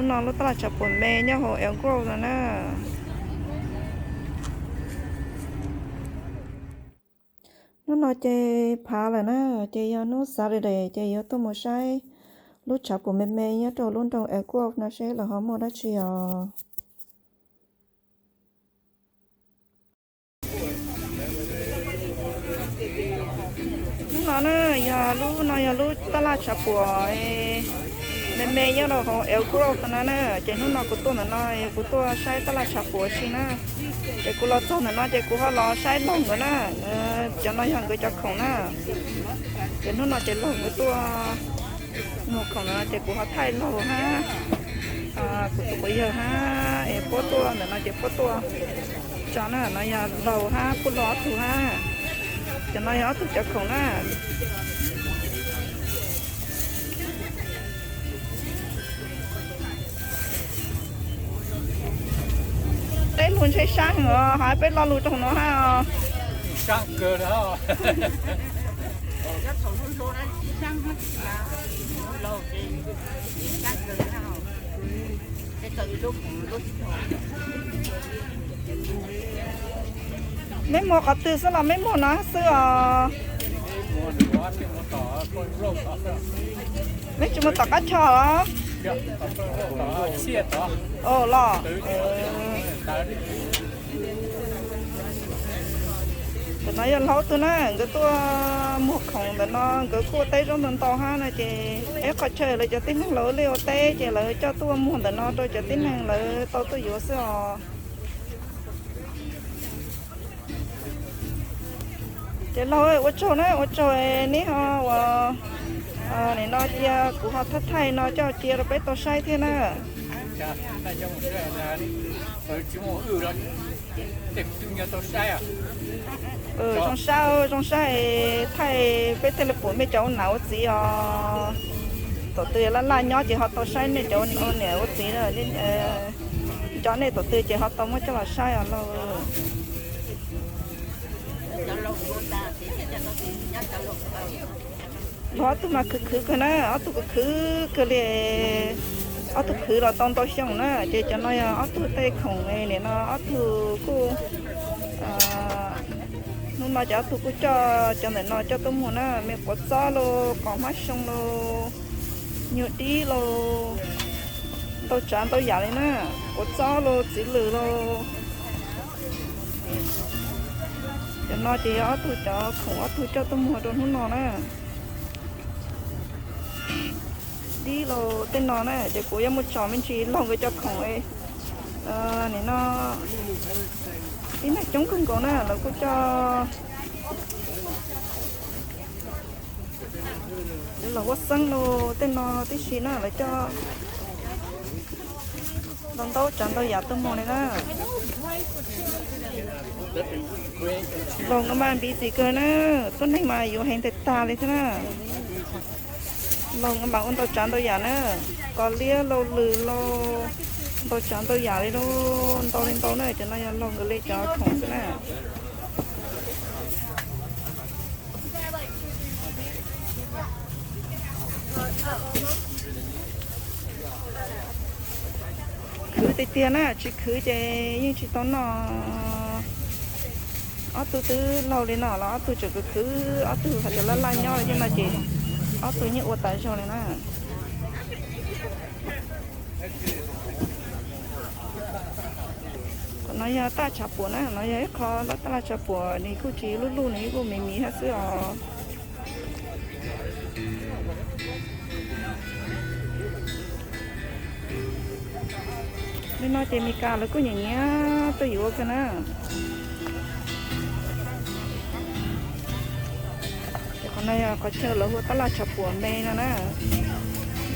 Hnub no lub tab laj tshav puam me nyob hauv Elk Grove no na. Hnub no ces phav lawm na, ces yog hnub Saturday ces yuav tuaj mus saib lub tshav puam me me nyob rau lub nroog Elk Grove no seb lawv ho muaj dab tsi os. Hnub no na, yog lub no yog lub tab laj tshav puam me me nyob rau hauv Elk Grove no na. Ces hnub no kuv tuaj ntawm no, kuv tuaj saib tab laj tshav puam si na. Ces kuv los txog ntawm no ces kuv ho los saib laug nkawd na. Cov no yog nkawd cov khoom na. Ces hnub no ces laug nkawd tuaj muag khoom ntawm no ces kuv ho thaij laug hab, kuv tus quas yawg hab es puab tuaj ntawm no ces puab tuaj tso na. No yog laug hab puab laug ob tug hab. Cov no yog ob tug cov khoom na. Teb lug ntshe sab heev os, hais peb lo lus rau no hab os. Meb muag qhov twg xwb los meb muag no xwb os? Meb tsis muag tom qab cho los? Los ntawm no yog laug ob tug na, nkawd tuaj muag khoom ntawm no, nkawd kuj ua teb zaub ntau ntau hab no ces ib qho chaw lawv cov tib neeg lawv ua liaj ua teb ces lawv coj tuaj muag ntawm no rau cov tib neeg lawv tau tuaj yuav xwb os. Ces laug ua tsaug na, ua tsaug neb ho ua, nim no cia kuv ho thaij thaij no coj cia rau peb tau saib thiab na. Zoo sab, zoo sab, thaij peb thiaj li pum mej cov ua nam ua txiv os. Thaum twg laj laj nyob ces ho tau saib nej cov ua niam ua txiv, cov nej thaum twg ces ho tau muab coj los saib os laug. Laug ob tug mas khwv khwv kawg na, ob tug khwv khwv kawg li. Ob tug khwv los tau ntau xyoo na, ces cov no yog ob tug tej khoom nim no ob tug kuj, hnub no ces ob tug kuj coj cov ntawm no coj tuaj muag na, me quav txob los, qos hmab xyoo los, nyuag dib los, ntau tsav ntau yam li na, quav txob los, txiv lws los. Cov no ces yog ob tug cov khoom ob tug coj tuaj muag rau hnub no na. Dib los tej no na ces kuv yuav muaj tso me ntsis laug nkawd cov khoom. Nim no tib neeg coob kawg nkaus na, lawv kuj coj los ua xeeb los tej no tib si na, lawv coj ntau ntau tsav ntau yam tuaj muag li na. Laug nkawd mas busy kawg na, tuab neeg mas yuav heev tag tag li thiab na. Laug nkawd mas ua ntau tsav ntau yam na, kos liab los, lws los, ntau tsav ntau yam li lauj, ntau li ntau na, cov no yog laug nkawd li cov khoom xwb na. Khwv tiag tiag na, tsis khwv ces yeej tsis tau noj. Ob tug twb laug li no los ob tug tseem khwv khwv, ob tug hais tias laj laj nyob li thiab no ces ob tug yeej ua tas zog li na. Qhov no yog taj tshav puam na, no yog ib qho lub taj laj tshav puam, nws kuj tsis luj luj, nws kuj miv miv hab xwb os. Li no ces Mes Kas lawv kuj nyiam nyiam tuaj yuav kawg na. Ces qhov no yog qhov chaw lawv hu ua taj laj tshav puam me no na.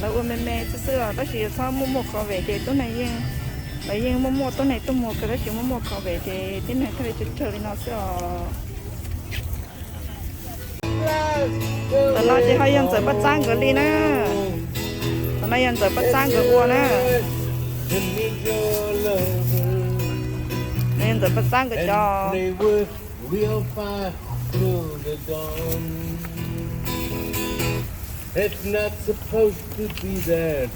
Lawv ua me me xwb xwb os, tab sis yuav txhob muaj muaj covid ces tuab neeg yeej, lawv yeej muaj muaj tuab neeg tuaj muag kawg, tab sis muaj muaj covid ces tib neeg thiaj li tsawg tsawg li no xwb os. Tam no ces ho yog Ntxawm Paj Txab nkawd li na. Tam no yog Ntxawm Paj Txab nkawd ua na. Yog Ntxawm Paj Txab nkawd cov. It's not supposed to be there.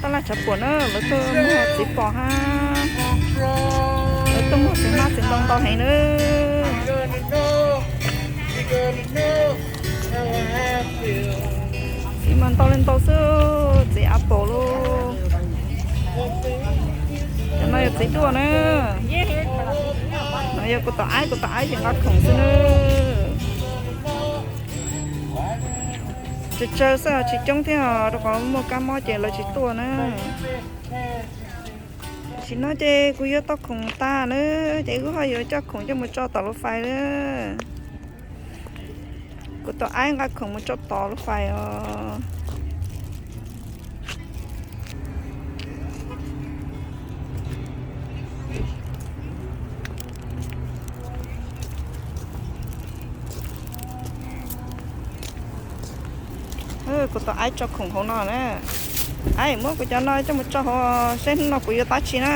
Tab laj tshav puam na, lawv tuaj muag txiv pos hab, lawv tuaj muag txiv hmab txiv ntoo ntau heev na. Txiv mas ntau li ntau xwb, txiv apple lauj. Cov no yog txiv duaj na. No yog kuv tus aib, kuv tus aib ces nqa khoom xwb na. Tsawg tsawg xwb, tsis coob thiab, rau qhov muaj kab mob ces lawv tsis tuaj na. Tam sim no ces kuv yuav tau khoom tas na, ces wb ho yuav coj khoom coj mus tso tom lub fais na. Kuv tus aib nqa khoom mus tso tom lub fais os. Kuv tus aib tso khoom hauv no na. Aib, muab kuv cov no coj mus tso hauv seb hnub no kuv yuav dab tsi na.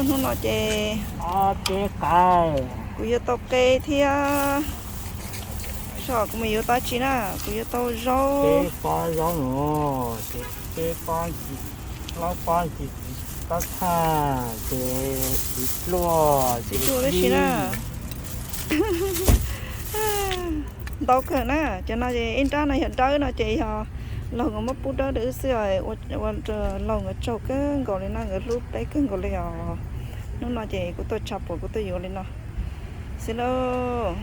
Hnub no ces kuv yuav tau qe thiab. Saib kuv mus yuav dab tsi na, kuv yuav tau zaub. Ces peb pob ntsis, plaub pob ntsis, txiv txhaj, ces txiv pluaj, txiv pluaj tib si na. Ntau kawg na, cov no ces ib nrab no yog dawb no ces yog laug nkawd muab pub dawb dawb xwb, ua rau laug nkawd tsaug kawg nkaus li na, nkawd hlub peb kawg nkaus li os. Hnub no ces kuv tuaj tshav puam kuv tuaj yuav li no xwb lauj.